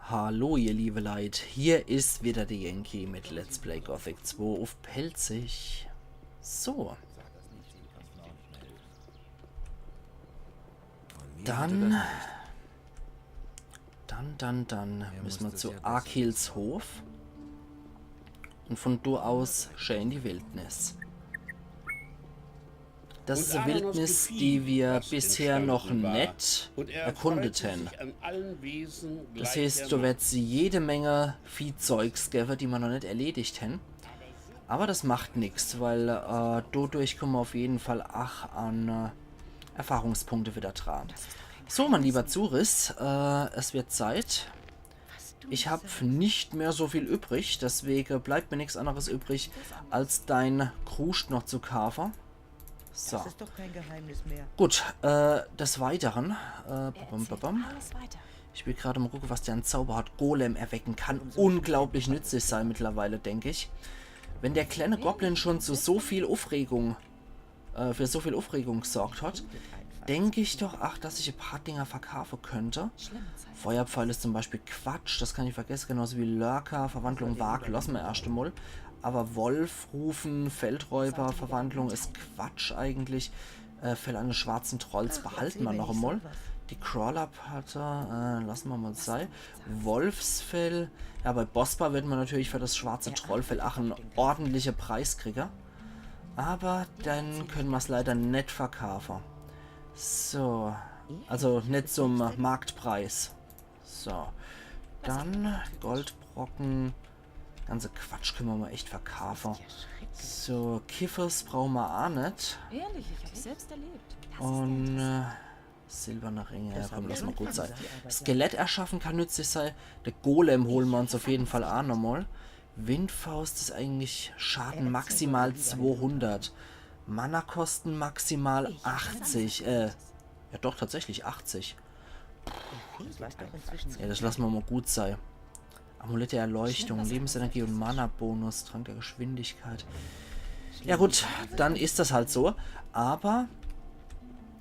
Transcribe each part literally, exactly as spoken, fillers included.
Hallo ihr liebe Leit, hier is wieder de Yankee mit Let's Play Gothic zwei uff Pälzisch. So. Dann, dann, dann, dann misse mer zu Arkils Hof. Un von do aus schee in die Wildnis. Das is e Wildnis, die mer bisher noch net erkundet hän. Das heeßt, do werd's jede Menge Viehzeugs gewwe, die mer noch net erledigt hän. Awwer das macht nix, weil äh, dodurch kumme mer uff jeden Fall ach an äh, Erfahrungspunkte wieder dran. So, mein lieber Zurys, äh, es wird Zeit. Ich hab net mehr so viel übrig, deswege bleibt mer nix anneres übrig, als dein Kruscht noch zu kaafe. So. Das ist doch kein Geheimnis mehr. Gut, äh, des Weiteren, äh, babam, babam. Ich will grad mol gucke, was der an Zauber hat. Golem erwecken kann unglaublich nützlich sei mittlerweile, denk ich. Wenn der kleine Goblin schon zu so viel Uffregung, äh, für so viel Uffregung gesorgt hat, denk ich doch ach, dass ich e paar Dinger verkaafe könnt. Feuerpfeil is zum Beispiel Quatsch, das kann ich vergesse, genauso wie Lurker, Verwandlung Wag, losse mer erscht emol. Awwer Wolf, Rufen, Feldräuber, Verwandlung is Quatsch eigentlich. Äh, Fell eines schwarzen Trolls behalte mer noch emol. Die Crawler-Patte, äh, losse mer mol sei. Wolfsfell. Ja, bei Bospa werd mer natürlich für das schwarze Trollfell ach en ordentliche Preis kriege. Awwer dann könne mer's leider net verkaafe. So. Also net zum Marktpreis. So. Dann Goldbrocken. Ganze Quatsch könne mer mol echt verkaafe. So, Kiffers brauche mer ach net. Ehrlich, ich hab's selbst erlebt. Un äh, silberne Ringe, ja, komm, losse mer gut sei. Skelett erschaffen kann nützlich sei. De Golem hole mer uns uff jeden Fall ach nochmol. Windfaust is eigentlich Schade maximal zweihundert. Mana koste maximal achtzig. Äh, ja doch, tatsächlich achtzig. Ja, das losse mer mol gut sei. Amulett der Erleuchtung, Lebensenergie un Mana-Bonus, Trank der Geschwindigkeit. Ja gut, dann is das halt so. Awwer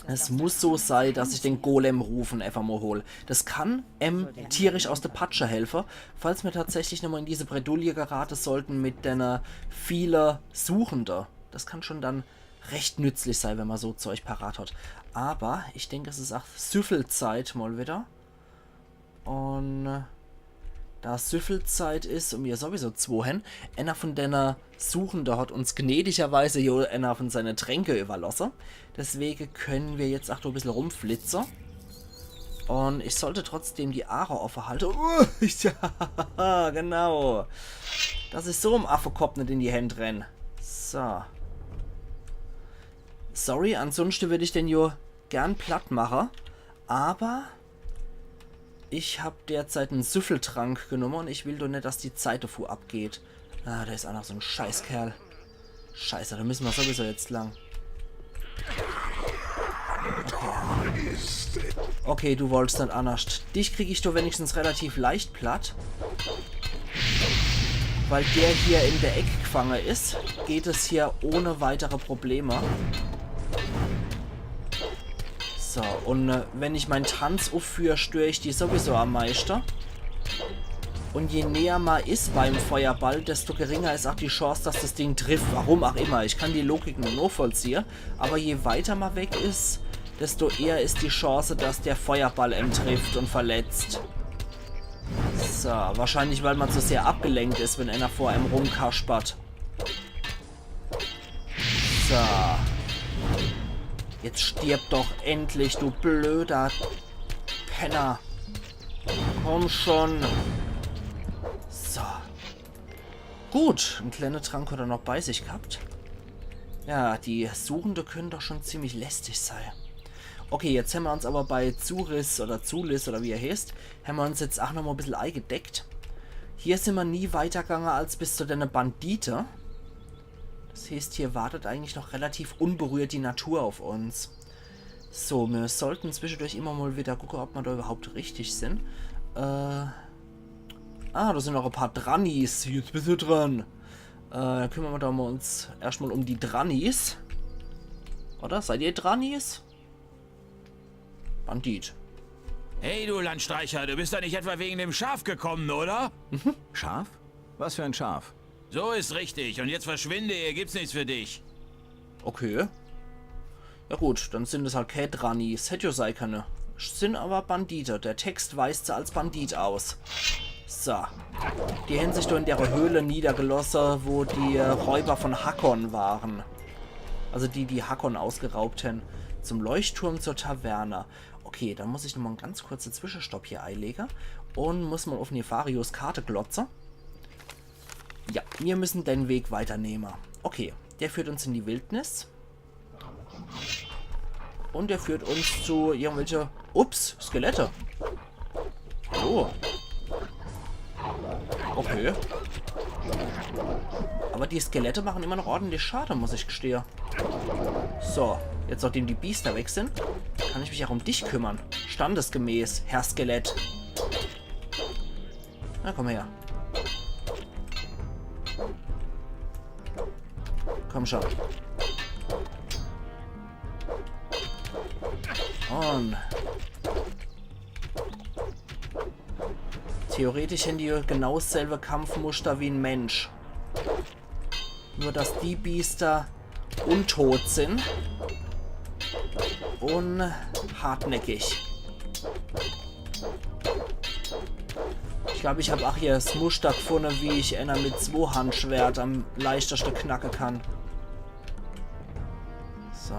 es muss so sei, dass ich den Golem rufen eefach mol hol. Das kann em tierisch aus de Patsche helfe, falls mer tatsächlich nochmol in diese Bredouille gerate sollten mit denne viele Suchende. Das kann schon dann recht nützlich sei, wenn mer so Zeug parat hat. Awwer ich denk, es is ach Süffelzeit mol wieder. Un äh, da Süffelzeit is un mer sowieso zwo hän, eener von denne Suchende hat uns gnädigerweise jo eener von seine Tränke überlosse. Deswege könne mer jetzt ach do e bissel rumflitze. Un ich sollt trotzdem die Aache offe halte. Uh, ja, genau. Dass ich so em Affekopp net in die Händ renn. So. Sorry, ansunschte würd ich den jo gern platt mache, awwer ich hab derzeit en Süffeltrank genomme un ich will doch net, dass die Zeit dafür abgeht. Ah, do is ach noch so en Scheißkerl. Scheiße, do misse mer sowieso jetzt lang. Okay, du wollscht net annerscht. Dich krieg ich doch wenigstens relativ leicht platt. Weil der hier in der Eck gefange is, geht es hier ohne weitere Probleme. So, un äh, wenn ich mein Tanz ufführ, stör ich die sowieso am meischte. Un je näher ma is beim Feuerball, desto geringer is ach die Chance, dass das Ding trifft. Warum ach immer, ich kann die Logik nur nochvollziehe. Awwer je weiter ma weg is, desto eher is die Chance, dass der Feuerball em trifft un verletzt. So, wahrscheinlich, weil ma zu sehr abgelenkt is, wenn eener vor em rumkaspert. So. Jetzt stirb doch endlich, du blöder Penner. Komm schon. So. Gut, en kleene Trank hat er noch bei sich gehabt. Ja, die Suchende könne doch schon ziemlich lästig sei. Okay, jetzt hämmer uns awwer bei Zuris oder Zulis oder wie er heeßt, hämmer uns jetzt ach nochmol e bissel eigedeckt. Hier simmer nie weitergange als bis zu denne Bandite. Das heeßt, hier wartet eigentlich noch relativ unberührt die Natur auf uns. So, mir sollten zwischedurch immer mal wieder gucke, ob ma da überhaupt richtig sin. Äh, ah, da sin noch e paar Drannies. Jetzt bist du dran. Äh, kümmern ma da mal uns erscht mal um die Drannies. Oder? Seid ihr Drannies? Bandit. Hey, du Landstreicher, du bist doch nicht etwa wegen dem Schaf gekommen, oder? Schaf? Was für ein Schaf? So ist richtig. Und jetzt verschwinde, hier gibt's nichts für dich. Okay. Ja gut, dann sin es halt kä Dranis. Hätt jo sei kenne. Sin awwer Bandite. Der Text weist se als Bandit aus. So. Die hän sich do in dere Höhle niedergelosse, wo die Räuber von Hakon waren. Also die, die Hakon ausgeraubt hän. Zum Leuchtturm zur Taverne. Okay, dann muss ich nochmol en ganz kurze Zwischenstopp hier eilege. Un muss mol uff Nefarius Karte glotze. Ja, mir müssen den Weg weiternehme. Okay, der führt uns in die Wildnis. Un der führt uns zu irgendwelche... Ups, Skelette. Oh. Okay. Awwer die Skelette mache immer noch ordentlich Schade, muss ich gestehe. So, jetzt nachdem die Biester weg sin, kann ich mich aach um dich kümmere. Standesgemäß, Herr Skelett. Na, komm her. Komm schon. Un theoretisch hän die genau dasselbe Kampfmuster wie en Mensch. Nur, dass die Biester untot sin un hartnäckig. Ich glaab, ich hab aach hier das Muster gefunne, wie ich ener mit Zwohandschwert am leichterschte knacke kann. So.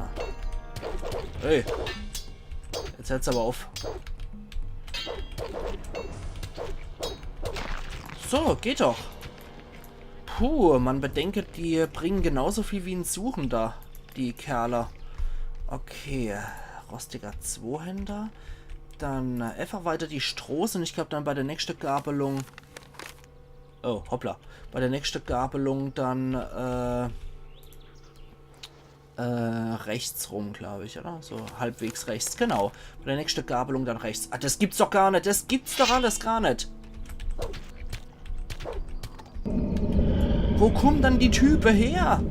Hey. Jetzt hört's awwer uff. So, geht doch. Puh, man bedenke, die bringe genauso viel wie en Suchender, die Kerle. Okay, rostiger Zwohänder. Dann, äh, äfach weiter die Stroß un ich glaab dann bei de nächschte Gabelung. Oh, hoppla. Bei de nächschte Gabelung dann, äh, Äh, rechts rum, glaub ich, oder? So halbwegs rechts, genau. Bei de nächschte Gabelung dann rechts. Ah, das gibt's doch gar net. Das gibt's doch alles gar net. Wo kummen dann die Type her?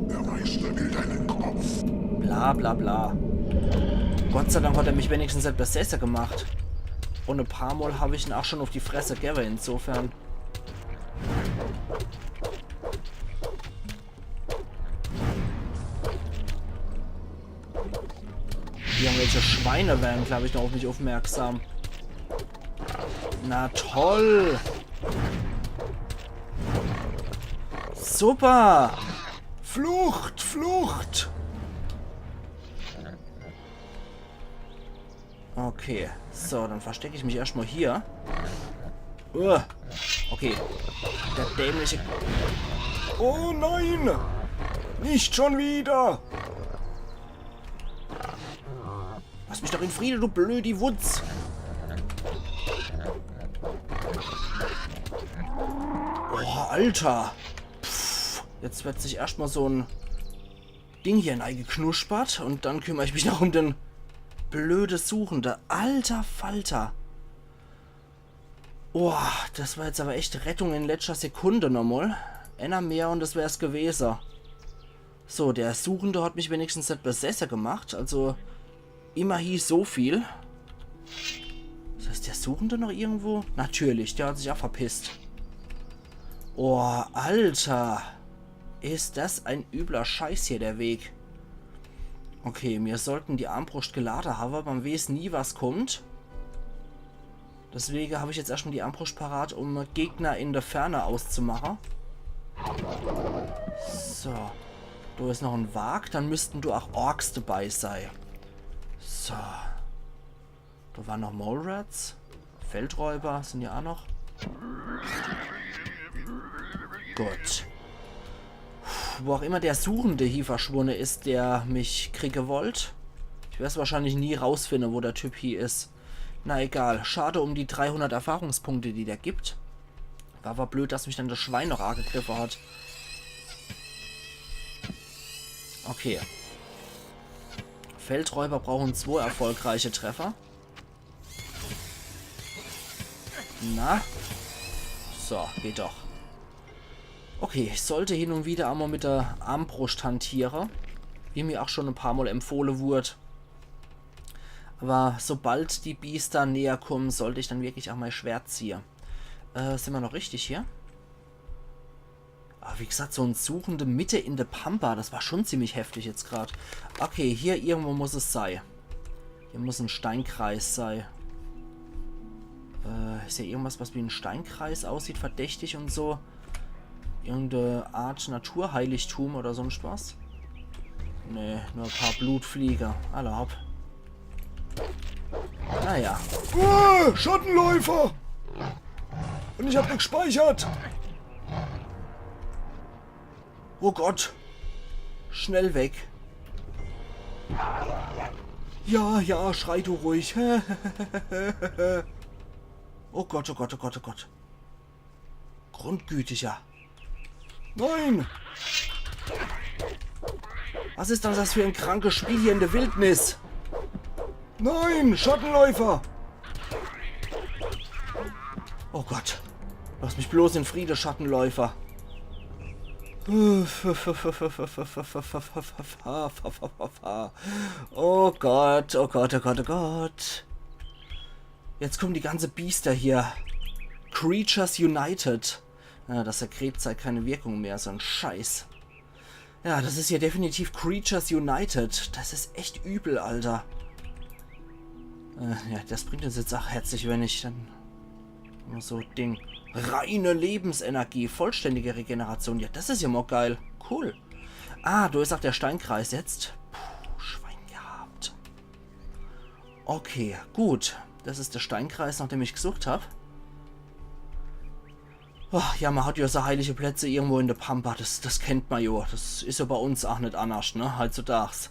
Der Meister will deinen Kopf. Bla, bla, bla. Gott sei Dank hat er mich wenigstens net besesser gemacht. Un e paar Mol hab ich en aach schon uff die Fresse gewwe, insofern. Irgendwelche Schweine wären, glaub ich, noch uff mich uffmerksam. Na toll! Super! Flucht, Flucht! Okay, so, dann versteck ich mich erscht mol hier. Uah. Okay. Der dämliche... Oh nein! Nicht schon wieder! Lass mich doch in Friede, du blödi Wutz! Oh, Alter! Pff, jetzt werd sich erscht mol so en Ding hier neigeknuspert un dann kümmer ich mich noch um den blöde Suchende. Alter Falter. Boah, das war jetzt awwer echt Rettung in letschter Sekunde nochmol. Ener mehr un das wär's gewese. So, der Suchende hat mich wenigstens net besesser gemacht. Also, immerhin so viel. Das heißt, der Suchende noch irgendwo? Natürlich, der hat sich aach verpisst. Oh, Alter. Is das en übler Scheiß hier, der Weg. Okay, mir sollten die Armbruscht gelade hawwe, man weeß nie, was kummt. Deswege hab ich jetzt erscht mol die Armbruscht parat, um Gegner in de Ferne auszumache. So. Do is noch en Warg, dann müssten do aach Orks dabei sei. So. Do waren noch Mole Rats. Feldräuber sin ja aach noch. Gut. Wo aach immer der Suchende hie verschwunne is, der mich kriege wollt. Ich werd's wahrscheinlich nie rausfinde, wo der Typ hie is. Na egal, schade um die dreihundert Erfahrungspunkte, die der gibt. War awwer blöd, dass mich dann das Schwein noch agegriffe hat. Okay. Feldräuber brauchen zwo erfolgreiche Treffer. Na? So, geht doch. Okay, ich sollt hin un wieder emol mit der Armbruscht hantiere. Wie mir aach schon e paar Mol empfohle wurd. Aber sobald die Biester näher kommen, sollt ich dann wirklich auch mei Schwert ziehe. Äh, sin mer noch richtig hier? Aber wie gesagt, so en Suchende mitte in de Pampa, das war schon ziemlich heftig jetzt grad. Okay, hier irgendwo muss es sei. Hier muss en Steinkreis sei. Äh, is hier irgendwas, was wie en Steinkreis aussieht, verdächtig und so? Irgendeine Art Naturheiligtum oder sonst was? Nee, nur e paar Blutflieger. Alla hopp. Naja. Äh, Schattenläufer! Und ich hab nix gespeichert! Oh Gott. Schnell weg. Ja, ja, schrei du ruhig. Oh Gott, oh Gott, oh Gott, oh Gott. Grundgütiger. Nein! Was is dann das für e krankes Spiel hier in der Wildnis? Nein, Schattenläufer! Oh Gott. Lass mich bloß in Friede, Schattenläufer. Oh Gott, oh Gott, oh Gott, oh Gott. Jetzt kommen die ganze Biester hier. Creatures United. Ja, das Sekret zeigt keine Wirkung mehr, so en Scheiß. Ja, das is hier definitiv Creatures United. Das is echt übel, Alter. Äh, ja, das bringt uns jetzt auch herzlich wenig. Dann immer so Ding. Reine Lebensenergie, vollständige Regeneration. Ja, das is ja mal geil. Cool. Ah, do is auch der Steinkreis jetzt. Puh, Schwein gehabt. Okay, gut. Das is der Steinkreis, nach dem ich gesucht hab. Oh, ja, man hat ja so heilige Plätze irgendwo in der Pampa. Das, das kennt man ja. Das is ja bei uns auch net annerscht, ne? Heutzutage.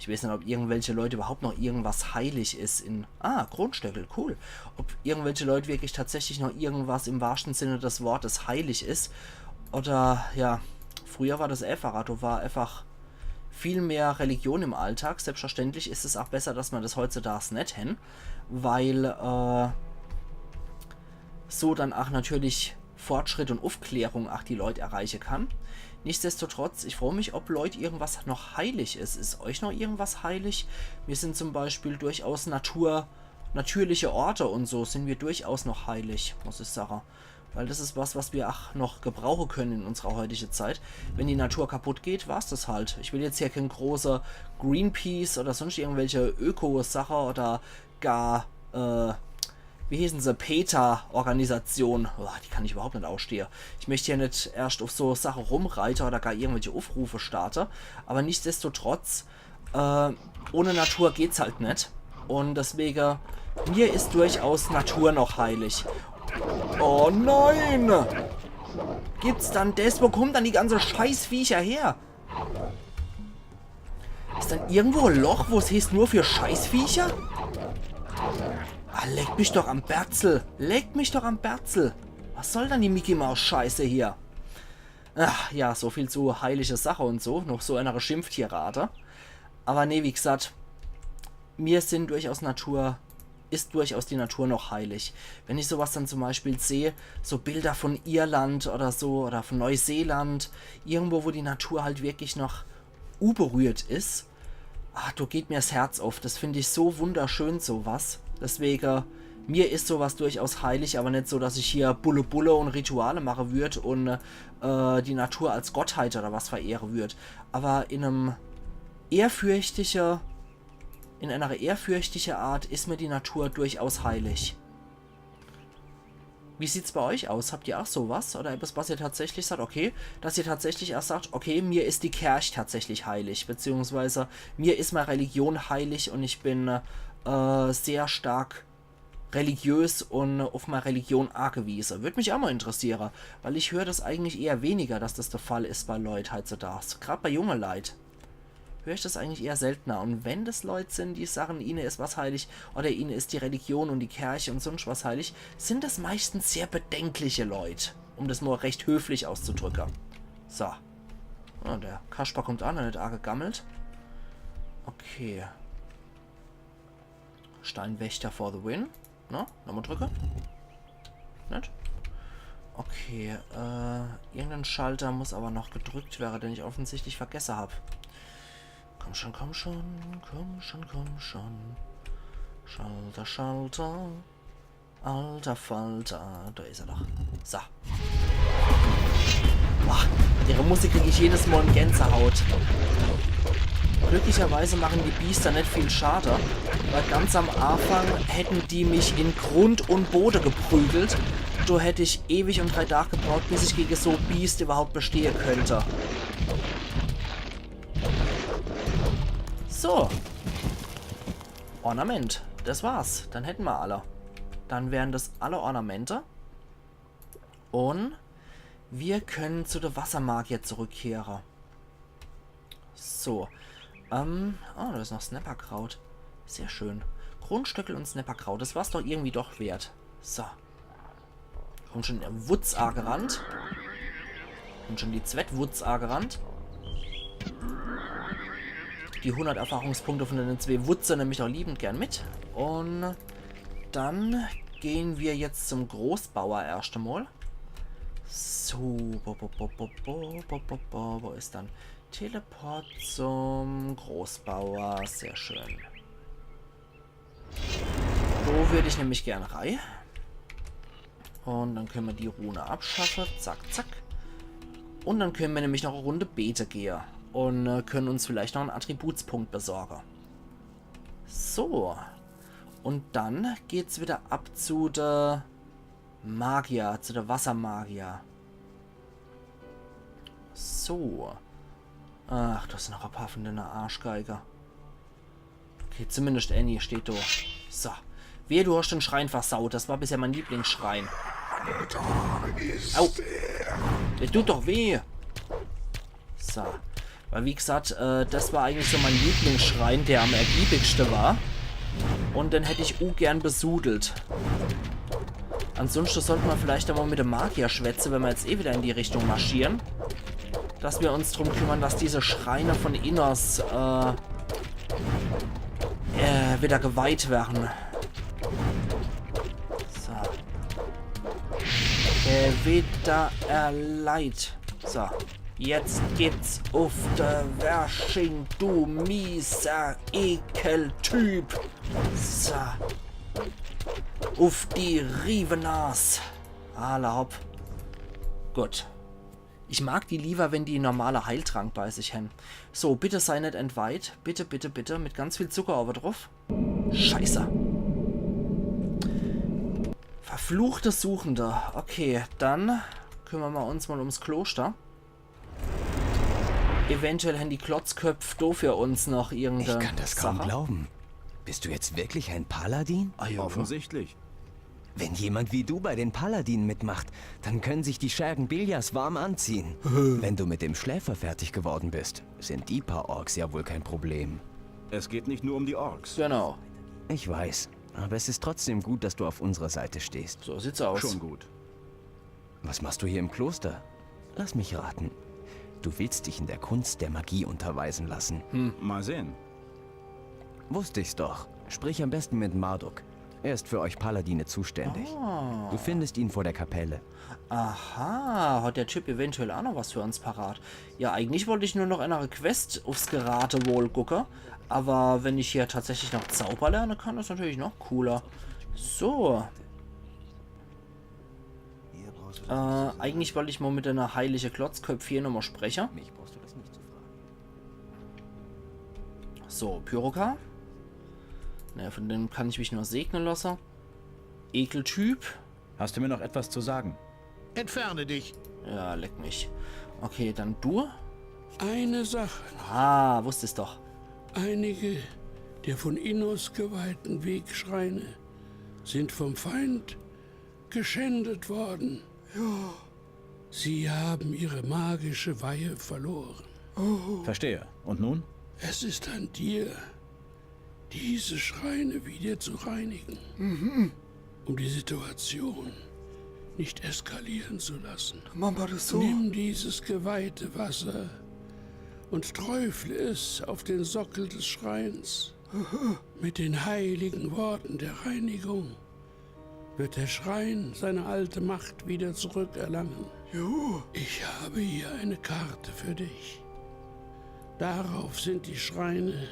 Ich weiß net, ob irgendwelche Leute überhaupt noch irgendwas heilig is in... Ah, Kronstöckel, cool. Ob irgendwelche Leute wirklich tatsächlich noch irgendwas im wahrsten Sinne des Wortes heilig is. Oder, ja, früher war das einfacher. Do war einfach viel mehr Religion im Alltag. Selbstverständlich is es auch besser, dass man das heutzutage net hen, weil, äh, so dann auch natürlich Fortschritt und Aufklärung auch die Leute erreichen kann. Nichtsdestotrotz, ich frage mich, ob Leute irgendwas noch heilig is. Is euch noch irgendwas heilig? Mir sind zum Beispiel durchaus Natur, natürliche Orte und so sind mir durchaus noch heilig, muss ich sagen. Weil das is was, was wir auch noch gebrauchen können in unserer heutigen Zeit. Wenn die Natur kaputt geht, war's das halt. Ich will jetzt hier kein großer Greenpeace oder sonst irgendwelche Öko-Sache oder gar, äh, wie hießen se, PETA-Organisation. Boah, die kann ich überhaupt net ausstehe. Ich möchte hier net erst auf so Sache rumreite oder gar irgendwelche Aufrufe starte. Aber nichtsdestotrotz, äh, ohne Natur geht's halt net. Und deswege, mir is durchaus Natur noch heilig. Oh nein! Gibt's dann das? Wo kommen dann die ganze Scheißviecher her? Is dann irgendwo e Loch, wo's heißt, nur für Scheißviecher? Ah, leck mich doch am Berzel. Leck mich doch am Berzel. Was soll dann die Mickey-Maus-Scheiße hier? Ach, ja, so viel zu heilige Sache und so. Noch so einer schimpft hier grade. Aber nee, wie gesagt, mir sind durchaus Natur, is durchaus die Natur noch heilig. Wenn ich sowas dann zum Beispiel sehe, so Bilder von Irland oder so, oder von Neuseeland, irgendwo, wo die Natur halt wirklich noch unberührt is, ah, do geht mir's Herz auf. Das find ich so wunderschön, sowas. Deswege, mir is sowas durchaus heilig, aber net so, dass ich hier Bulle Bulle und Rituale mache würd und, äh, die Natur als Gottheit oder was verehre würd. Aber in einem ehrfürchtige, in einer ehrfürchtige Art is mir die Natur durchaus heilig. Wie sieht's bei euch aus? Habt ihr auch sowas? Oder etwas, was ihr tatsächlich sagt, okay, dass ihr tatsächlich auch sagt, okay, mir is die Kerch tatsächlich heilig, beziehungsweise mir is mei Religion heilig und ich bin, äh, sehr stark religiös und auf mei Religion angewiese. Würd mich auch mal interessiere, weil ich hör das eigentlich eher weniger, dass das der Fall is bei Leut heutzutage. Grad bei junge Leit hör ich das eigentlich eher seltener. Und wenn das Leut sind, die sagen, ihne is was heilig oder ihne is die Religion und die Kerch und sonst was heilig, sind das meistens sehr bedenkliche Leut, um das mal recht höflich auszudrücken. So. Ah, der Kasper kommt an, net arg gegammelt. Okay. Steinwächter for the win. Na, nochmal drücke. Net? Okay, äh, irgendein Schalter muss aber noch gedrückt werden, den ich offensichtlich vergessen hab. Komm schon, komm schon, komm schon, komm schon. Schalter, Schalter. Alter Falter. Do is er doch. So. Boah, mit dere Musik krieg ich jedes Mol en Gänsehaut. Glücklicherweise machen die Biester net viel Schade, weil ganz am Anfang hätten die mich in Grund und Bode geprügelt. Do hätt ich ewig und drei Tag gebraucht, bis ich gege so Biest überhaupt bestehe könnt. So. Ornament. Das war's. Dann hätten wir alle. Dann wären das alle Ornamente. Und wir können zu de Wassermagier zurückkehre. So. Ähm, oh, da is noch Snapperkraut. Sehr schön. Grundstöckel und Snapperkraut. Das war's doch irgendwie doch wert. So. Kommt schon der Wutz agerannt. Kommt schon die zwett Wutz agerannt. Die hundert Erfahrungspunkte von den zwee Wutze nemm ich doch liebend gern mit. Und dann gehen wir jetzt zum Großbauer erscht emol. So, bo, bo, bo, wo is dann Teleport zum Großbauer? Sehr schön. Do würd ich nämlich gern rei. Und dann können wir die Rune abschaffe. Zack, zack. Und dann können wir nämlich noch e Runde bete gehe. Und äh, können uns vielleicht noch en Attributspunkt besorge. So. Und dann geht's wieder ab zu de Magier, zu de Wassermagier. So. Ach, das sind noch e paar von dene Arschgeige. Okay, zumindest Annie steht do. So. Wehe, du hast den Schrein versaut. Das war bisher mein Lieblingsschrein. Au. Der tut doch weh. So. Weil wie gesagt, äh, das war eigentlich so mein Lieblingsschrein, der am ergiebigste war. Und den hätt ich ugern besudelt. Ansonsten sollte man vielleicht emol mit dem Magier schwätze, wenn wir jetzt eh wieder in die Richtung marschieren. Dass wir uns drum kümmern, dass diese Schreine von Innos, äh, äh, wieder geweiht werden. So. Äh, wieder erleit. So. Jetzt gibt's uff de Wersching, du mieser Ekeltyp. So. Uff die Riewenas. Alla hopp. Gut. Ich mag die lieber, wenn die normale Heiltrank bei sich hän. So, bitte sei net entweiht. Bitte, bitte, bitte. Mit ganz viel Zucker aber drauf. Scheiße. Verfluchte Suchende. Okay, dann kümmern wir uns mal ums Kloster. Eventuell hän die Klotzköpf do für uns noch irgende Ich kann das kaum Sache. glauben. Bist du jetzt wirklich ein Paladin? Ah, ja. Offensichtlich. Wenn jemand wie du bei den Paladinen mitmacht, dann können sich die Schergen Bilias warm anziehen. Wenn du mit dem Schläfer fertig geworden bist, sind die paar Orks ja wohl kein Problem. Es geht nicht nur um die Orks. Genau. Ich weiß, aber es ist trotzdem gut, dass du auf unserer Seite stehst. So sieht's aus. Schon gut. Was machst du hier im Kloster? Lass mich raten. Du willst dich in der Kunst der Magie unterweisen lassen. Mal sehen. Wusste ich's doch. Sprich am besten mit Marduk. Er ist für euch Paladine zuständig. Ah. Du findest ihn vor der Kapelle. Aha, hat der Typ eventuell auch noch was für uns parat. Ja, eigentlich wollt ich nur noch einer Quest uffs Geratewohl gucke. Aber wenn ich hier tatsächlich noch Zauber lerne kann, is natürlich noch cooler. So. Äh, eigentlich wollt ich mal mit einer heilige Klotzköpf hier nochmal spreche. So, Pyroka. Naja, von dem kann ich mich nur segne lasse. Ekeltyp. Hast du mir noch etwas zu sagen? Entferne dich. Ja, leck mich. Okay, dann du. Eine Sache noch. Ah, wusst ich's doch. Einige der von Innos geweihten Wegschreine sind vom Feind geschändet worden. Ja. Sie haben ihre magische Weihe verloren. Verstehe. Und nun? Es ist an dir, diese Schreine wieder zu reinigen, um die Situation nicht eskalieren zu lassen. Machen wir das so. Nimm dieses geweihte Wasser und träufle es auf den Sockel des Schreins. Mit den heiligen Worten der Reinigung wird der Schrein seine alte Macht wieder zurückerlangen. Jo. Ich habe hier eine Karte für dich. Darauf sind die Schreine,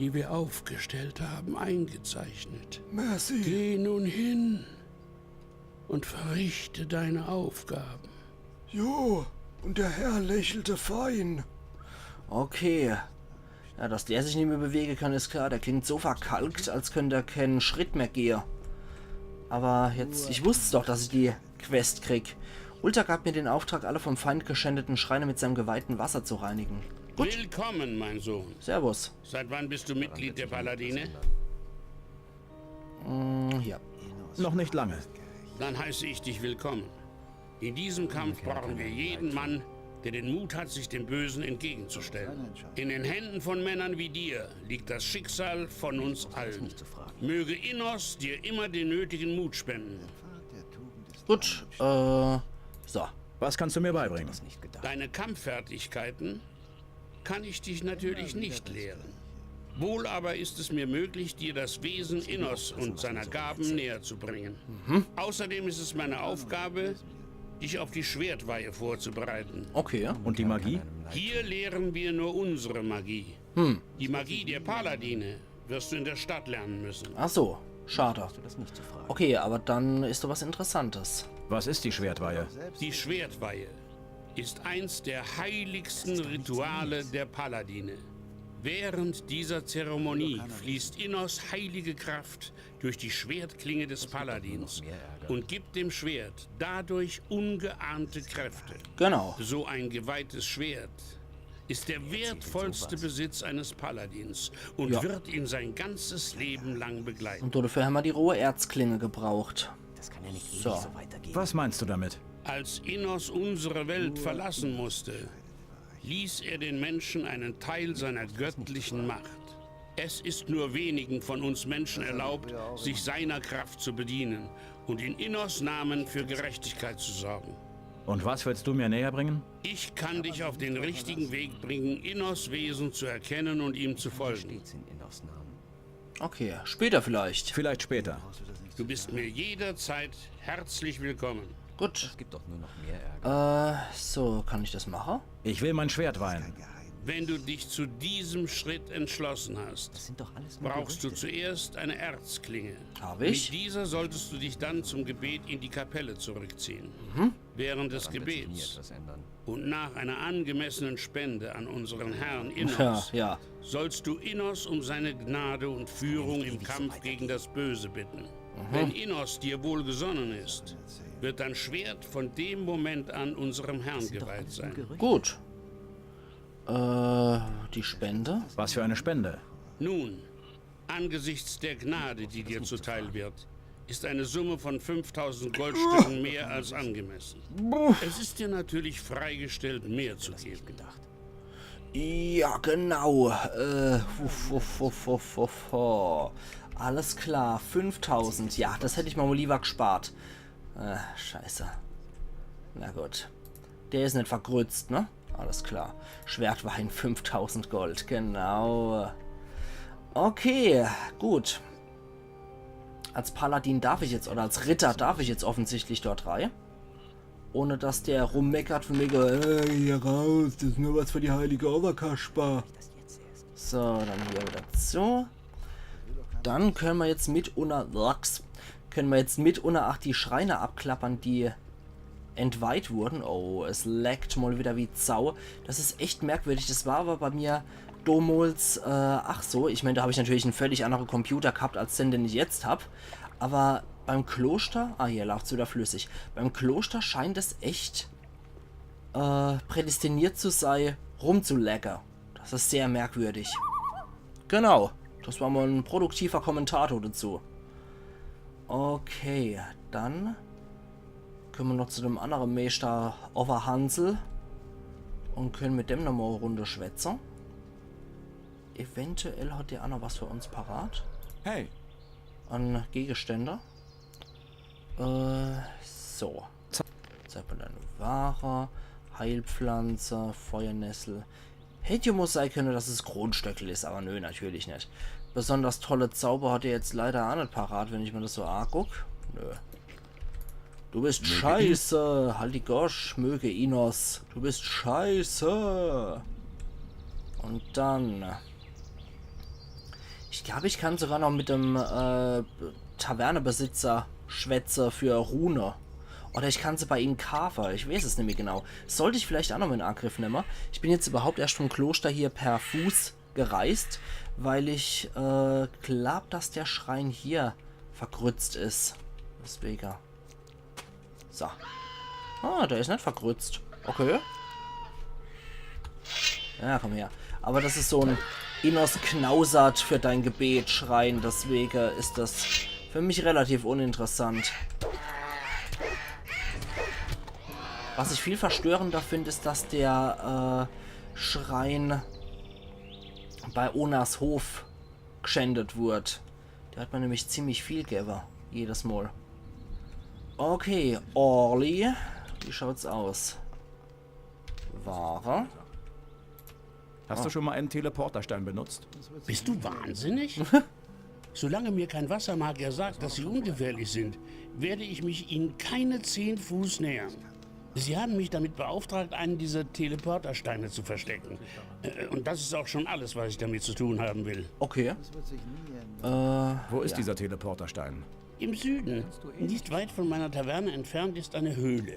die wir aufgestellt haben, eingezeichnet. Merci. Geh nun hin und verrichte deine Aufgaben. Jo, und der Herr lächelte fein. Okay. Ja, dass der sich nicht mehr bewegen kann, ist klar. Der klingt so verkalkt, als könnte er keinen Schritt mehr gehen. Aber jetzt, ich wusste doch, dass ich die Quest krieg. Ulta gab mir den Auftrag, alle vom Feind geschändeten Schreine mit seinem geweihten Wasser zu reinigen. Willkommen, mein Sohn. Servus. Seit wann bist du Mitglied der Paladine? Hm, ja. Noch nicht lange. Dann heiße ich dich willkommen. In diesem Kampf brauchen wir jeden Mann, der den Mut hat, sich dem Bösen entgegenzustellen. In den Händen von Männern wie dir liegt das Schicksal von uns allen. Möge Innos dir immer den nötigen Mut spenden. Gut, äh, so. Was kannst du mir beibringen? Deine Kampffertigkeiten kann ich dich natürlich nicht lehren. Wohl aber ist es mir möglich, dir das Wesen Innos und seiner Gaben näher zu bringen. Außerdem ist es meine Aufgabe, dich auf die Schwertweihe vorzubereiten. Okay. Und die Magie? Hier lehren wir nur unsere Magie. Die Magie der Paladine wirst du in der Stadt lernen müssen. Ach so, schade. Okay, aber dann ist doch was Interessantes. Was ist die Schwertweihe? Die Schwertweihe ist eins der heiligsten Rituale der Paladine. Während dieser Zeremonie fließt Innos heilige Kraft durch die Schwertklinge des Paladins und gibt dem Schwert dadurch ungeahnte Kräfte. Genau. So ein geweihtes Schwert ist der wertvollste Besitz eines Paladins und Ja. wird ihn sein ganzes Leben lang begleiten. Und dafür haben wir die rohe Erzklinge gebraucht. Das kann ja nicht So. ewig so weitergehen. Was meinst du damit? Als Innos unsere Welt verlassen musste, ließ er den Menschen einen Teil seiner göttlichen Macht. Es ist nur wenigen von uns Menschen erlaubt, sich seiner Kraft zu bedienen und in Innos Namen für Gerechtigkeit zu sorgen. Und was willst du mir näher bringen? Ich kann dich auf den richtigen Weg bringen, Innos Wesen zu erkennen und ihm zu folgen. Stets in Innos Namen. Okay, später vielleicht. Vielleicht später. Du bist mir jederzeit herzlich willkommen. Gut. Es gibt doch nur noch mehr Ärger. Äh, so, kann ich das machen? Ich will mein Schwert weihen. Wenn du dich zu diesem Schritt entschlossen hast, Das sind doch alles nur brauchst du Gerüchte. Zuerst eine Erzklinge. Hab Mit ich? Dieser solltest du dich dann zum Gebet in die Kapelle zurückziehen. Während des Daran wird sich nie Gebets etwas ändern. Und nach einer angemessenen Spende an unseren Herrn Ja, Innos ja. sollst du Innos um seine Gnade und Führung im Kampf gegen das Böse bitten. Wenn Innos dir wohlgesonnen ist, wird dein Schwert von dem Moment an unserem Herrn geweiht sein. Gut. Äh, die Spende? Was für eine Spende? Nun, angesichts der Gnade, die dir zuteil wird, ist eine Summe von fünftausend Goldstücken mehr als angemessen. Es ist dir natürlich freigestellt, mehr zu geben. Ja, genau. Äh, uff, uff, uff, uff, uff, uff. Alles klar, fünftausend. Ja, das hätte ich mir mal lieber gespart. Äh, scheiße. Na gut. Der ist nicht vergrützt, ne? Alles klar. Schwertweihen, fünftausend Gold, genau. Okay, gut. Als Paladin darf ich jetzt, oder als Ritter darf ich jetzt offensichtlich dort rein. Ohne dass der rummeckert von wegen, äh, hier raus, das ist nur was für die heilige Oberkasper. So, dann hier wieder zu. Dann können wir jetzt mitunter, Lachs, können wir jetzt mitunter ach die Schreine abklappern, die entweiht wurden. Oh, es laggt mal wieder wie Sau. Das ist echt merkwürdig. Das war aber bei mir damals, äh, ach so, ich meine, da habe ich natürlich einen völlig anderen Computer gehabt als den, den ich jetzt habe. Aber beim Kloster, ah, hier läuft's wieder flüssig. Beim Kloster scheint es echt äh, prädestiniert zu sein, rumzulaggen. Das ist sehr merkwürdig. Genau, das war mal ein produktiver Kommentator dazu. Okay, dann können wir noch zu dem anderen Meister Overhansel und können mit dem nochmal eine Runde schwätzen. Eventuell hat der auch noch was für uns parat. Hey, An Gegenstände. Äh, so. Zeitplan Ware, Heilpflanze, Feuernessel. Hätte ja muss sein können, dass es Grundstöckel ist, aber nö, natürlich nicht. Besonders tolle Zauber hat er jetzt leider auch nicht parat, wenn ich mir das so anguck. Nö. Du bist scheiße. Halt die Gosch, möge Innos. Du bist scheiße. Und dann. Ich glaab, ich kann sogar noch mit dem äh, Tavernebesitzer schwätze für Rune. Oder ich kann se bei ihm kaafe. Ich weeß es nimmi genau. Sollt ich vielleicht ach noch in Angriff nemme. Ich bin jetzt überhaupt erscht vom Kloster hier per Fuß gereist, weil ich äh, glaab, dass der Schrein hier verkrützt is. Deswege. So. Ah, der is net verkrützt. Okay. Ja, komm her. Aber das is so en Innos knausert für dein Gebet Schrein, deswege is das für mich relativ uninteressant. Was ich viel verstörender find, is, dass der äh, Schrein bei Onas Hof gschändet wurd. Der hat mir nämlich ziemlich viel gewwe, jedes Mol. Okay, Orly, wie schaut's aus? Ware. Hast du schon mal einen Teleporterstein benutzt? Bist du wahnsinnig? Solange mir kein Wassermagier sagt, dass sie ungefährlich sind, werde ich mich ihnen keine zehn Fuß nähern. Sie haben mich damit beauftragt, einen dieser Teleportersteine zu verstecken. Äh, Und das ist auch schon alles, was ich damit zu tun haben will. Okay. Das wird sich nie ändern. Äh, Wo ist ja. dieser Teleporterstein? Im Süden, nicht weit von meiner Taverne entfernt, ist eine Höhle.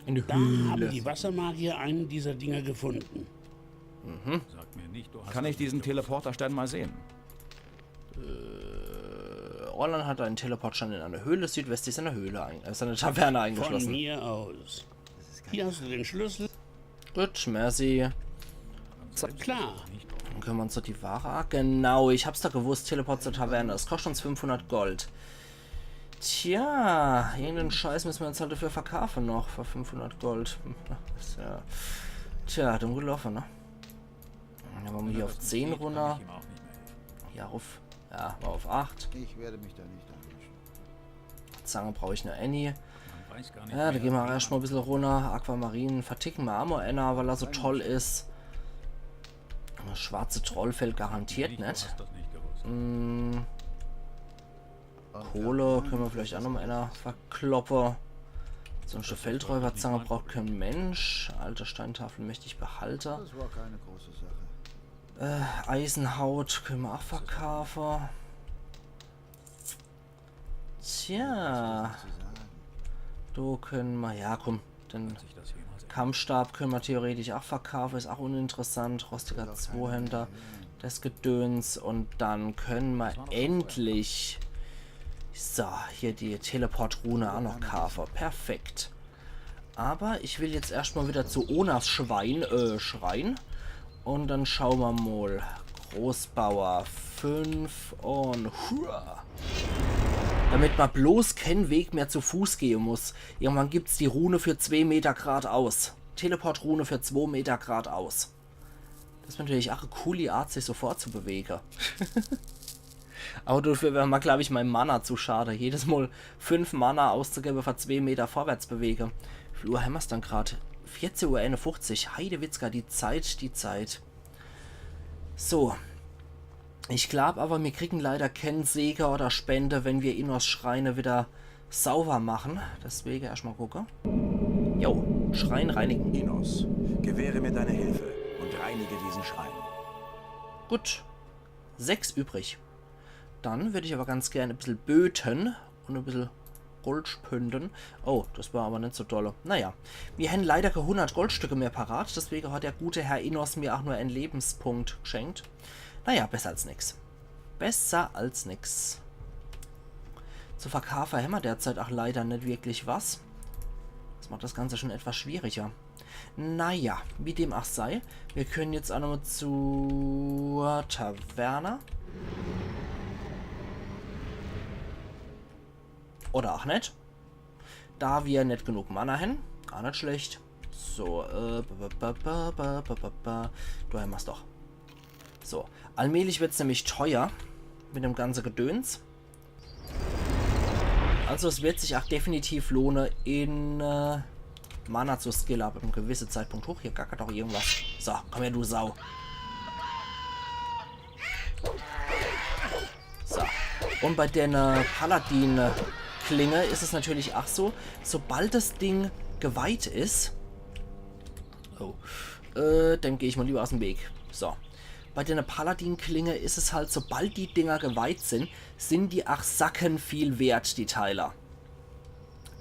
In der Da haben Höhle. Die Wassermagier einen dieser Dinger gefunden. Kann ich diesen Teleporterstein mal sehen? Äh, Orlan hat einen Teleportstein in einer Höhle südwestlich seiner Höhle, ein, äh, seiner Taverne Von eingeschlossen. Mir aus. Hier hast du den Schlüssel. Gut, merci. Klar. Dann können wir uns dort die Ware. Ah, genau, ich hab's doch gewusst. Teleport zur Taverne. Das kostet uns fünfhundert Gold. Tja, irgendeinen Scheiß müssen wir uns halt dafür verkaufen noch. Für fünfhundert Gold. Hm, is ja. Tja, dumm gelaufen, ne? Dann wollen wir hier auf zehn runter. Ja, auf. Ja, war auf acht. Ich werde mich da nicht einmischen. Zange brauch ich nur Annie. Ja, da gehen wir erstmal ein bisschen runter. Aquamarin verticken wir auch mal einer, weil er so toll is. Das schwarze Troll fällt garantiert net. Mm, Kohle können wir vielleicht auch noch mal einer verkloppe. Sonst der Feldräuberzange braucht kein Mensch. Alte Steintafel möchte ich behalte. Das war keine große Sache. Äh, Eisenhaut können wir auch verkaufen. Tja, Zu sagen. do können wir, ja komm, den Kampfstab können wir theoretisch auch verkaufen, is auch uninteressant. Rostiger Zweihänder, das Gedöns und dann können wir endlich so, hier die Teleportrune auch noch kaufen. Perfekt. Aber ich will jetzt erstmal wieder zu Onas Schwein, äh, Schrein. Und dann schauen wir mal. Großbauer fünf und hua. Damit man bloß keinen Weg mehr zu Fuß gehen muss. Irgendwann gibt's die Rune für zwei Meter gradaus. Teleportrune für zwei Meter gradaus. Das is natürlich auch eine coole Art, sich so fortzubewegen. Aber dafür wäre mir, glaub ich, mein Mana zu schade. Jedes Mal fünf Mana auszugeben für zwei Meter vorwärts bewegen. Wie viel Uhr haben wir's dann grad? Vierzehn Uhr einundfünfzig. Heidewitzka, die Zeit, die Zeit. So. Ich glaub aber, wir kriegen leider keinen Segen oder Spende, wenn wir Innos Schreine wieder sauber machen. Deswegen erstmal gucken. Jo, Schrein reinigen. Innos, gewähre mir deine Hilfe und reinige diesen Schrein. Gut. Sechs übrig. Dann würde ich aber ganz gerne ein bisschen böten und ein bisschen Gold spenden. Oh, das war aber nicht so dolle. Naja, wir haben leider keine hundert Goldstücke mehr parat, deswegen hat der gute Herr Innos mir auch nur einen Lebenspunkt geschenkt. Naja, besser als nix. Besser als nix. Zu verkaufen haben wir derzeit auch leider nicht wirklich was. Das macht das Ganze schon etwas schwieriger. Naja, wie dem auch sei, wir können jetzt auch noch zur Taverne. Oder auch nicht. Da wir nicht genug Mana haben. Auch nicht schlecht. So, äh, ba, ba, ba. Da haben wir's doch. So, allmählich wird's nämlich teuer mit dem ganzen Gedöns. Also es wird sich auch definitiv lohnen, in äh, Mana zu skillen ab einem gewissen Zeitpunkt. Hoch, hier gackert doch irgendwas. So, komm her, du Sau. So. Und bei der äh, Paladin-Klinge ist es natürlich auch so, sobald das Ding geweiht ist, oh, äh, dann gehe ich mal lieber aus dem Weg. So. bei dene Paladin-Klinge is es halt, sobald die Dinger geweiht sin, sin die ach sackenviel wert, die Teiler.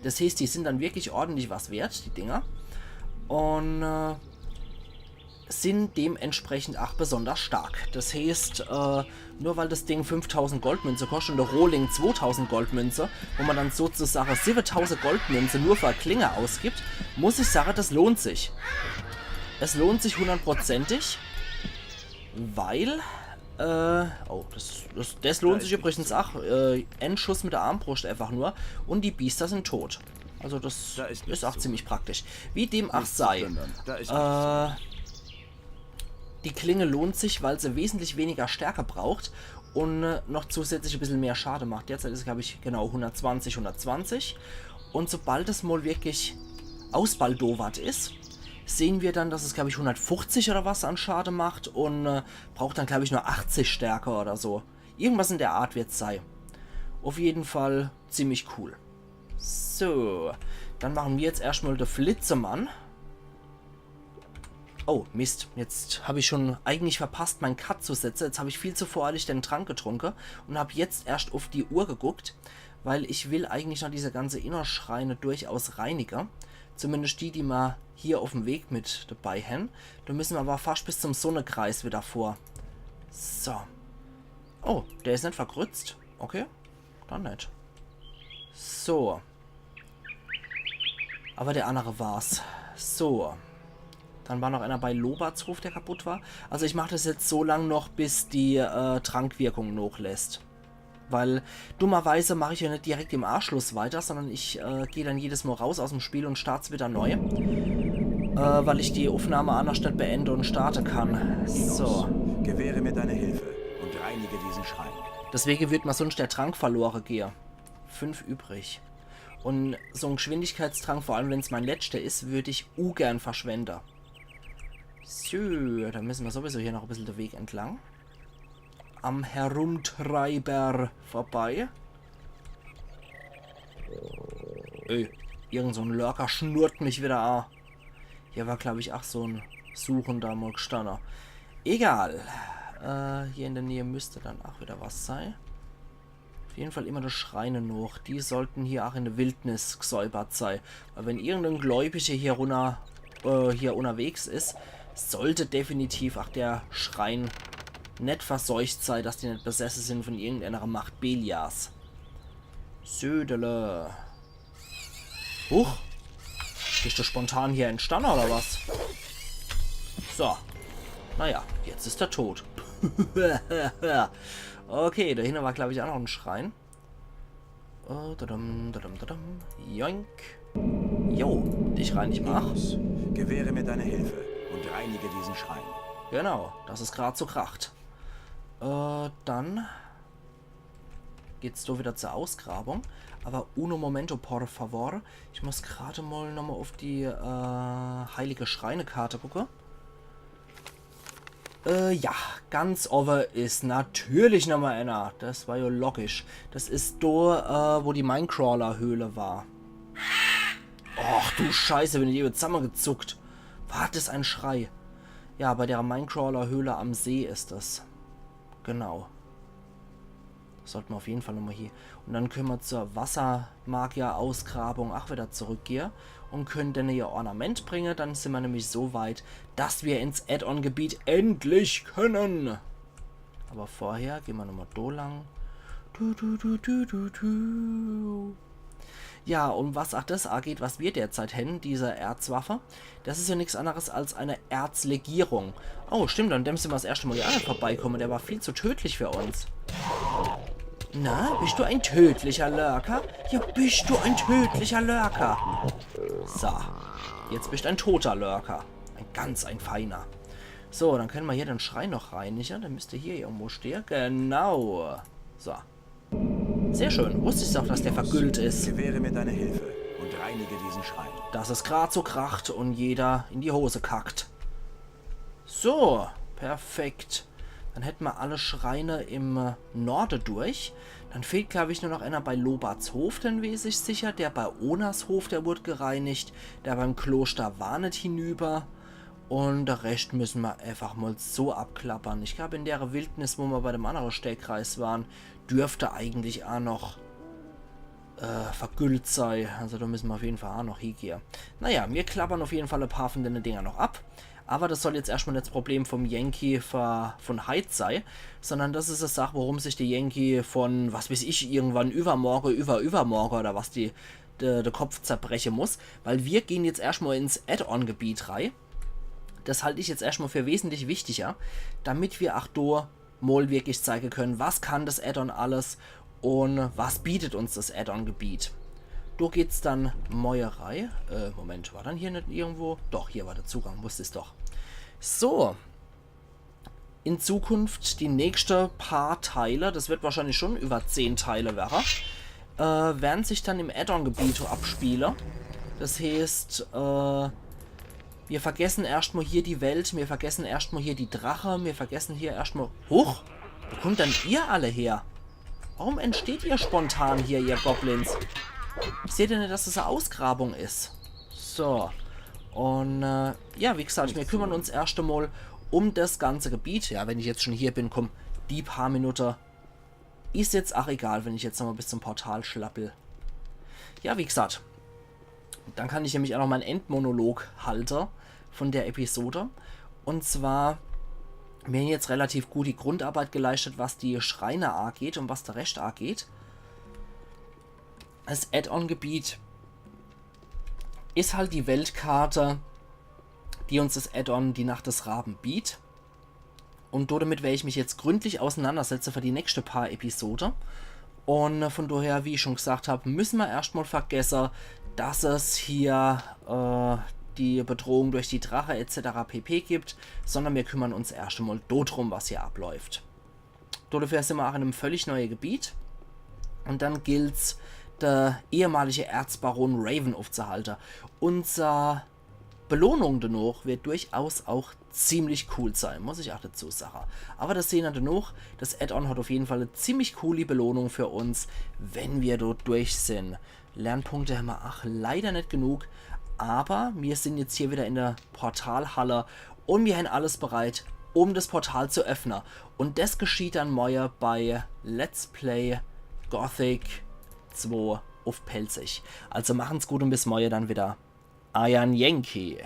Das heeßt, die sin dann wirklich ordentlich was wert, die Dinger. Un äh, sin dementsprechend ach besonders stark. Das heeßt, äh, nur weil das Ding fünftausend Goldmünze kostet un der Rohling zwotausend Goldmünze, wo man dann sozusagen siebetausend Goldmünze nur für Klinge ausgibt, muss ich sagen, das lohnt sich. Es lohnt sich hundertprozentig, weil, äh, oh, das, das, das lohnt sich übrigens ach. Äh, ein Schuss mit der Armbrust einfach nur un die Biester sin tot. Also das is ach ziemlich praktisch. Wie dem ach sei, äh, die Klinge lohnt sich, weil se wesentlich weniger Stärke braucht un äh, noch zusätzlich e bissel mehr Schade macht. Derzeit is, glaub ich, genau hundertzwanzig, hundertzwanzig. Un sobald es mal wirklich ausbaldowert is, sehen wir dann, dass es, glaub ich, hundertfünfzig oder was an Schade macht un äh, braucht dann, glaub ich, nur achtzig Stärke oder so. Irgendwas in der Art wird's sei. Auf jeden Fall ziemlich cool. So, dann machen wir jetzt erscht mal de Flitzemann. Oh, Mist. Jetzt hab ich schon eigentlich verpasst, mein Cut zu setzen. Jetzt hab ich viel zu voreilig den Trank getrunken un hab jetzt erscht auf die Uhr geguckt, weil ich will eigentlich noch diese ganze Innerschreine durchaus reinige. Zumindest die, die ma hier auf'm Weg mit dabei hen. Da müssen wir aber fast bis zum Sonnekreis wieder vor. So. Oh, der is net verkrützt. Okay, dann net. So. Aber der andere war's. So. Dann war noch einer bei Loberts Hof, der kaputt war. Also ich mach das jetzt so lang noch, bis die äh, Trankwirkung nochlässt. Weil dummerweise mach ich ja net direkt im Anschluss weiter, sondern ich äh, geh dann jedes Mal raus aus'm Spiel un start's wieder neu. Äh, weil ich die Aufnahme anders net beende un starte kann. So. Gewähre mir deine Hilfe und reinige diesen Schrein. Deswegen würd ma sonst der Trank verlore gehe. Fünf übrig. Un so'n Geschwindigkeitstrank, vor allem wenn's mein letzter is, würd ich ungern verschwende. So, dann müssen wir sowieso hier noch e bissel de Weg entlang. Am Herumtreiber vorbei. Ey, irgend so'n Lurker schnurrt mich wieder a. Hier war, glaub ich, ach so'n Suchender mal gestanne. Egal. Äh, hier in der Nähe müsste dann ach wieder was sei. Auf jeden Fall immer die Schreine noch. Die sollten hier ach in der Wildnis gesäubert sei. Weil wenn irgendein Gläubiger hier runter, äh, hier unterwegs is, sollte definitiv ach der Schrein net verseucht sei, dass die net besesse sin von irgendeiner Macht Beliars. Södele. Huch. Bist du spontan hier entstanne, oder was? So. Naja, jetzt is er tot. Okay, da hinne war, glaub ich, auch noch ein Schrein. Oh, dadam, dadam, dadam. Joink. Jo, dich rein, ich mach. Gewähre mir deine Hilfe und reinige diesen Schrein. Genau, dass es grad so kracht. Äh, dann geht's do wieder zur Ausgrabung. Aber uno momento, por favor. Ich muss grad mal nochmal auf die äh, heilige Schreinekarte gucke. Äh, ja, ganz owwe is natürlich nochmal einer. Das war ja logisch. Das is do, äh, wo die Minecrawler-Höhle war. Och du Scheiße, bin ich eben zusammengezuckt. War das ein Schrei. Ja, bei der Minecrawler-Höhle am See is das. Genau. Sollten wir auf jeden Fall nochmal hier. Und dann können wir zur Wassermagier-Ausgrabung auch wieder zurückgehen und können dann ihr Ornament bringen. Dann sind wir nämlich so weit, dass wir ins Add-on-Gebiet endlich können. Aber vorher gehen wir nochmal do lang. Du, du, du, du, du, du. Ja, und was auch das angeht, was wir derzeit haben, diese Erzwaffe, das ist ja nichts anderes als eine Erzlegierung. Oh, stimmt, an dem sind wir das erste Mal ja auch nicht vorbeikommen. Der war viel zu tödlich für uns. Na, bist du ein tödlicher Lurker? Ja, bist du ein tödlicher Lurker. So, jetzt bist du ein toter Lurker. Ein ganz ein feiner. So, dann können wir hier den Schrein noch reinigen. Der müsste hier irgendwo stehen. Genau. So. Sehr schön. Wusste ich doch, dass der vergüllt ist. Gewähre mir deine Hilfe und reinige diesen Schrein. Dass es grad so kracht und jeder in die Hose kackt. So, perfekt. Dann hätten wir alle Schreine im äh, Norde durch. Dann fehlt, glaube ich, nur noch einer bei Lobarts Hof, den weiß ich sicher. Der bei Onas Hof, der wurde gereinigt. Der beim Kloster war nicht hinüber. Un de Rescht müsse mer einfach mol so abklappere. Ich glaab, in dere Wildnis, wo mer bei dem annere Steekreis ware, dürft eigentlich aa noch äh, vergüllt sei. Also do müsse mer uff jeden Fall aa noch hiegehe. Naja, mir klappere uff jeden Fall e paar vun denne Dinger noch ab. Awwer des soll jetzt erschtmol net des Problem vum Yankee ver-, vun heit sei, sondern des is e Sach, worum sich de Yankee vun, was weeß ich, irgendwann iwwermorge, iwwer-, iwwermorge oder was die, de, de Kopp zerbreche muss. Weil mir gehn jetzt erschtmol ins Add-on-Gebiet rei. Des halt ich jetzt erschtmol für wesentlich wichtiger, damit mir aa do mol wirklich zeige kenne, was kann des Add-on alles un was bietet uns des Add-on-Gebiet. Do geht's dann moie rei. Äh, Moment, war dann hier net irgendwo? Doch, hier war de Zugang, wusst ich's doch. So. In Zukunft, die nächschte paar Teile, des werd wahrscheinlich schun iwwer zehn Teile werre, äh, werre sich dann im Add-on-Gebiet abspiele. Des heeßt, äh, mir vergesse erschtmol hier die Welt, mir vergesse erschtmol hier die Drache, mir vergesse hier erschtmol... Huch! Wo kummt dann ihr alle her? Warum entsteht ihr spontan hier, ihr Goblins? Seht ihr net, dass des e Ausgrabung is? So. Un, äh, ja, wie gesagt, mir kümmere uns erscht emol um des ganze Gebiet. Ja, wenn ich jetzt schun hier bin, kumm, die paar Minute is jetzt aa egal, wenn ich jetzt nochmol bis zum Portal schlappel. Ja, wie gesagt, dann kann ich nämlich aa noch mein Endmonolog halte vun der Episode. Un zwar, mir hän jetzt relativ gut die Grundarbeit geleischt, was die Schreine ageht un was de Rescht ageht. Des Add-on-Gebiet is halt die Weltkarte, die uns des Add-on Die Nacht des Raben biet. Un do demit wer ich mich jetzt gründlich auseinandersetze für die nächschte paar Episode. Un vun doher, wie ich schun gesagt hab, müsse mer erscht mol vergesse, dass es hier, äh, die Bedrohung durch die Drache et cetera pp gibt, sondern mir kümmere uns erscht mol do drum, was hier abläuft. Dodefür sin mer aa in em völlig neie Gebiet. Un dann gilt's, de ehemalige Erzbaron Raven uffzehalte. Unser Belohnung denoch werd durchaus aa ziemlich cool sei, muss ich aa dezu sage. Awwer des sehn mer denoch. Des Add-on hat uff jeden Fall e ziemlich cooli Belohnung für uns, wenn mer do durch sin. Lernpunkte hämmer aa leider net genug, awwer mir sin jetzt hier widder in de Portalhalle un mir hän alles bereit, um des Portal zu öffne. Un des geschieht dann morje bei Let's Play Gothic zwei uff Pälzisch. Also machen's gut un bis morje dann widder. Eier Yankee.